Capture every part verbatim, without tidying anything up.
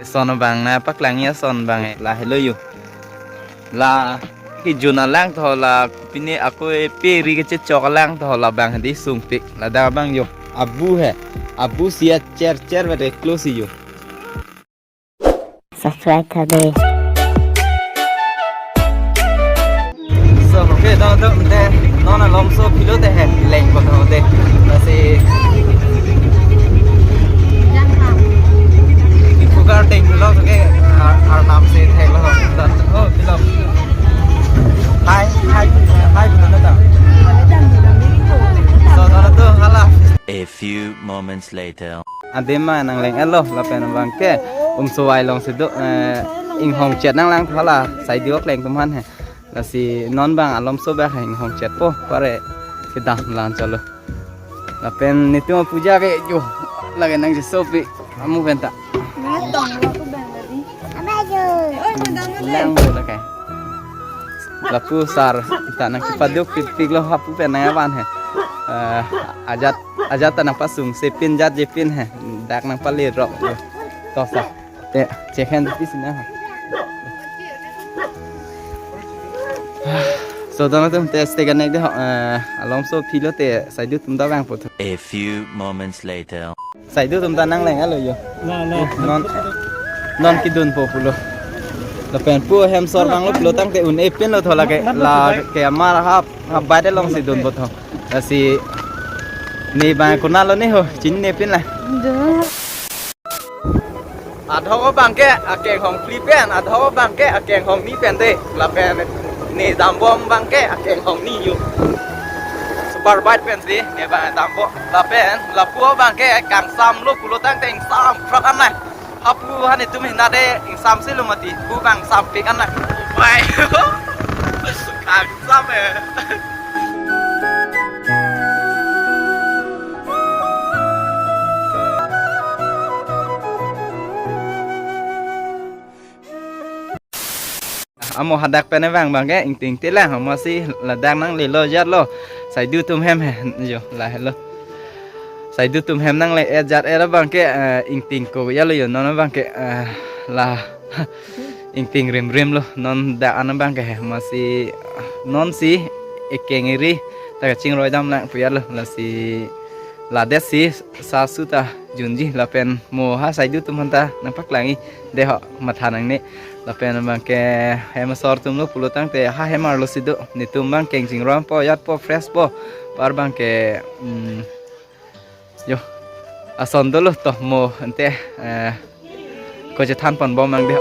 Son abang nangpaklangji ason abang lahelo yo. La kejun alang tho la pine ako epe ri kechechok alang tho labang hedi sungpik. Ladak abang yo. Abu he. Abu sia cher cher vede close yo. Subscribe tha de. So, okay, dong dong te, non alomso philo te he, leng ko dong te. Lasi ipugar deng lo ke, ar, arnam si thek lo. Dong, oh, philo. Hi, hi, hi, philo na ta. So, dong dong, hala. A few moments later. Adim ma nangleng-et lo, lapen abang ke, umsowai alongsi do, eh, inghong chet nanglang tho la, Saidu akleng atum aphan he. Lasi non abang alomso abang he inghong chetpo, pare kedam lang chalo. Lapen netum apuja ke yo, lake nangchesopi, amu pen ta. Nang tong lo ko bang tadi. Lang bo lake. Lapu sar, ta nangkepaduk pikpik lo hapu pen nangvan he. Eh, ajat, ajat ta nangpasungse pin jat je pin he. Dak nangpale rok lo. To sa. Te, check hand pis na. So, dong atum te stay connect de ho, eh, alomso philo te Saidu atum ta vangpo tho. A few moments later. Saidu atum ta nangleng-et lo yo. La, la. Non, non kedunpo pulo. Lapen pu hem sor vanglo pulo tangte un-e pin lo tho lake, lake amar hap, hap bait alongsi dunpo tho. Lasi ne abang konat lo ne ho, chinine pin la. Adhok abang ke akenghong phli pen, adhok abang ke akenghong ni pen de. Lapen ne dambom abang ke akenghong ni yo. Super bike pen si ne abang dampo. Lapen lapu abang ke kangsam lo pulo tangte ingsam prak an nai. Hapu han itum hina de ingsam si lo mati. Pu abang sampik an nai. Bai. Kangsam eh. Amo hadak pen vang abang ke ingting telang, amo si ladak nanglelo jat lo. Saidu atum hem he, yo, lahelo. Saidu atum hem nangle-et jat-et abang ke, eh, ingting ko jat lo yo, non abang ke, eh, la ingting rimrim lo, non dak an abang ke he, amo si, non si ekeng eri ta kachingroi damlang pu jat lo, lasi ladet si sasu ta junji lapen mo ha Saidu atum aphan ta nangpaklangji de ho matha nangne. Lapen abang ke hem asor atum lo pulo tangte ha hem arlo si do. Netum abang keng chingroi dampo, jatpo, fresh po. Par abang ke, mm, yo, ason dolo to mo ante, eh, ko chethan ponbom nang de.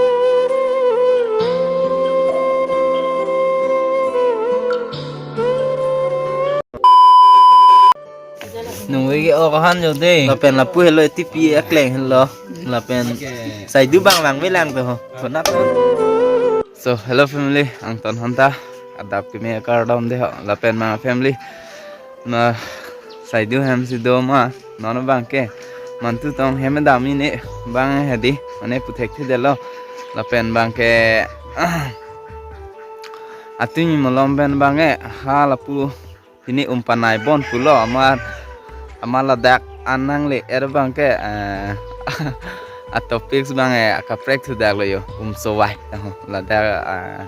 Nungve ke-ok han jo de. Lapen lapu helo T P akleng helo. Lapen Saidu abang vangvelang to ho. Konat. So, hello family, angton aphan ta adap keme akardom de ho. Lapen ma family, na Saidu hem si do ma, non abang ke mantu tong hem dam-i ne abang hedi, mane puthekthedetlo. Lapen abang ke atumi malom pen abang ke ha lapu pini umpanai bon pulo, amar, amar ladak an nangle-et abang ke, eh, atopics abang, eh, akaprek thudak lo yo, umsowai. Ladak, eh,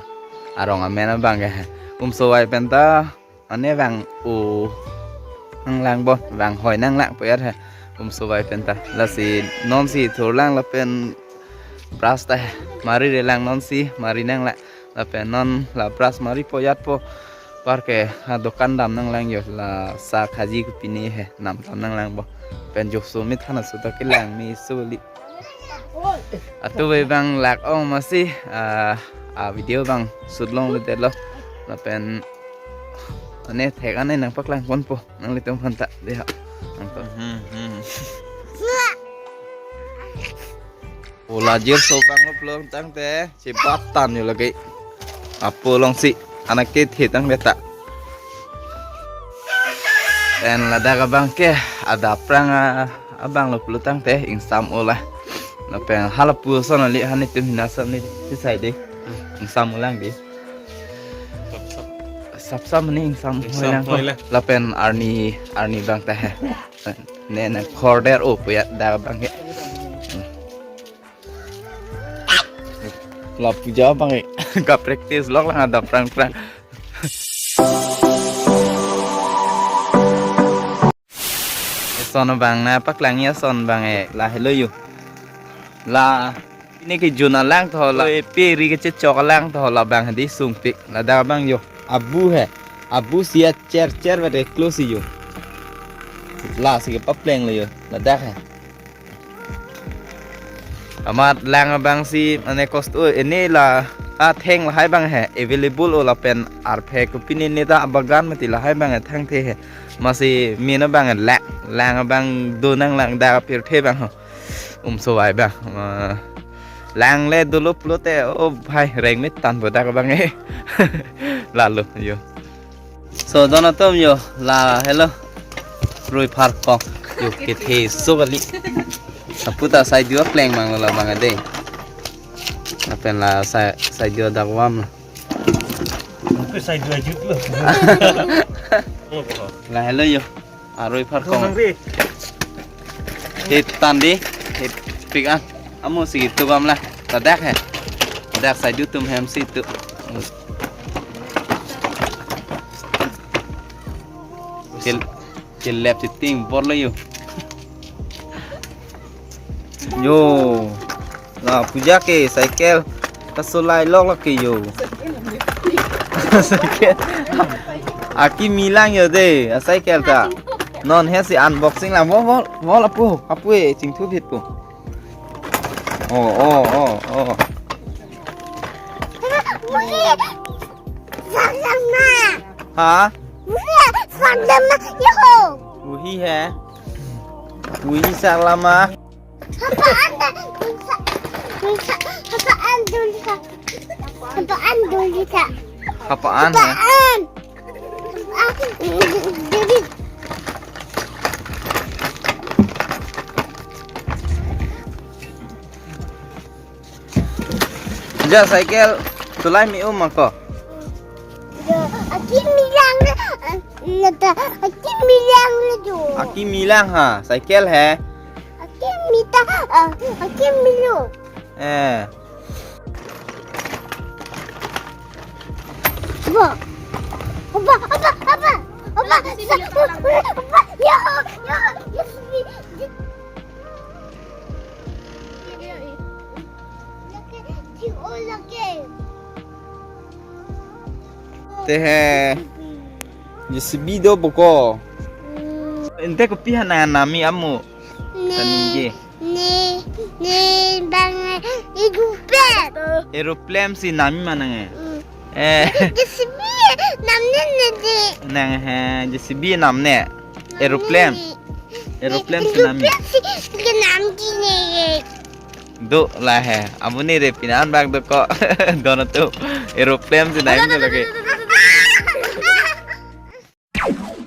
arong amen abang ke, umsowai pen ta, ane vang-o nanglang bon, vanghoi nanglang pu jat he, umsowai pen ta. Lasi non si thurlang lapen brush ta he, mari relang non si, mari nanglang. Lapen non la brush mari po jatpo. Par ke ha dokan dam nanglang yo, la sa khaji kopine he nam tam nanglangpo. Pen jokso me than aso ta kelang me so li. Atu ve abang lak-ong masi, ah, a video abang shoot longledetlo. Lapen ane thek ane nangpaklang ponpo nanglitum aphan ta de ha. Nangpang, hmm, hmm. O la jirso abang lo pulo tangte chebat tan yo lake. Apo along si anak ke the tang beta. Pen ladak abang ke adap prang, ah, abang lo pulo tangte ingsam-o la. Lapen ha lapu ason ali han itum hina ason ni si sai de. Ingsam-o lang de. Sapsap ni ingsam-o lang. Ingsam-o lang. Lapen arni, arni abang ta he. Ne na khorder-o pu jat dak abang ke. La puja abang e. Ka practice lok lang ada prang-prang. Eson abang na paklang ya son abang e. La helo yo. La ini ke jun alang tho la. Pe ri kechechok alang tho la abang di sungpik. Ladak abang yo. Abu he. Abu si acher cher vede close yo. Lasi kepaplenglo yo. Ladak he. Amat lang abang si ane cost o ene la atheng lahai abang he available o lapen arphe kopine ne ta abagan mati lahai abang he thangthe he. Masi min abang he lang, lang abang do nang lang dak apirthe abang ho. Umsovai abang. Ma, lang le dolo pulote o bhai rengmit tan bodak abang he. Lalo yo. So don atum yo la helo. Rui phar kong. Yo kethe so kali. Aputa saidu apleng mang lo la abang ade. Lapen la sai saidu adak vam lo. Ke saidu ajut lo. La helo yo. Arui phar kong. Kong re. Hit tan di. Hit pik an. Amo si itu bam la. Ladak he. Ladak saidu atum hem si itu. Kel, kelep si ting bor lo yo. Yo. La puja ke cycle kasolai lok lok ke yo. Cycle. Akimi lang yo de, a cycle ta. Non he si unboxing lang. Bol, bol, bol apu, apu e, chingthu phit pu. Oh, oh, oh, oh. Ha? Wuhi saklama. Wuhi he. Wuhi saklama. Hapaan ta, hapaan dulisa. Hapaan dulisa. Hapaan he. Hapaan. Hapaan. Dulisa. Ja cycle sulai mi um ako. Yo, akimi lang le, eh, nata, akimi lang le jo. Akimi lang ha, cycle he. Akimi ta, eh, akimi lo. Eh. Apa? Apa? Apa? Apa? Apa? Apa? Yo, yo, yo, yo. Te he J C B do boko. Ante kopi ha nang nami amo? Ne, tani je. Ne, ne bang aeroplane. Aeroplane si nami ma nang e? Mm. Eh. J C B namne ne de. Nang he, J C B namne. Aeroplane. Aeroplane si nami. Aeroplane si kenam ji ne. Do la he. Amonit re pine an bak do ko. Don atum. Aeroplane si nami do lake.